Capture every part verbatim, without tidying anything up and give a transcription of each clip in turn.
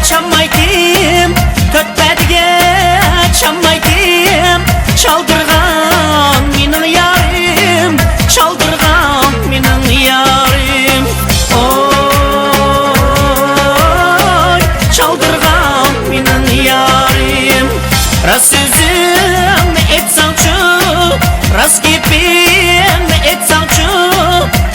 چاممايتىم، تۆت پەردىگە چاممايتىم، چالدۇرغان مېنىڭ يارىم، چالدۇرغان مېنىڭ يارىم. ئوي، چالدۇرغان مېنىڭ يارىم. راست سۆزۈمنى ئېيتساڭچۇ، راست گېپىمنى ئېيتساڭچۇ،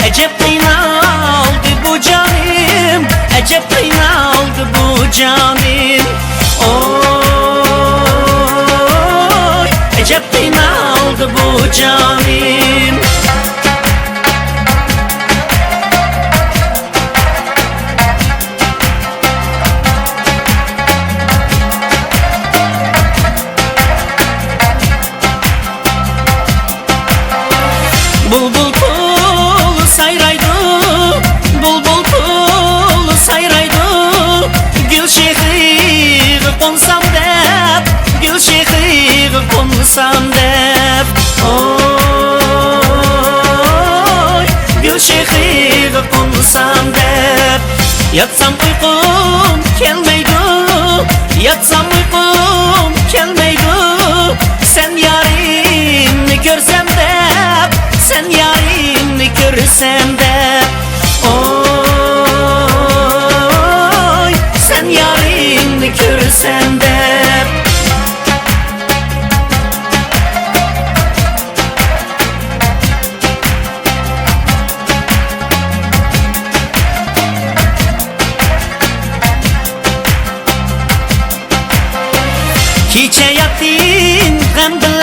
ئەجەب قىينالدى بۇ جانىم، ئەجەب قىينالدى بۇ جانىم. ئوي، ئەجەب قىينالدى بۇ جانىم. بۇلبۇل پۇل سايرايدۇ، بۇلبۇل پۇل سايرايدۇ، گۈل شېخىغا قونسام دەپ، گۈل شېخىغا قونسام دەپ. ئوي، گۈل شېخىغا قونسام دەپ. ياتسام ئۇيقۇم كەلمەيدۇ، ياتسام ئۇيقۇم كەلمەيدۇ، سەن يارىمنى كۆرسەم دەپ، سەن يارىمنى كۆرسەم دەپ. ئوي، سەن يارىمنى كۆرسەم دەپ. كېچە ياتتىم غەم بىلەن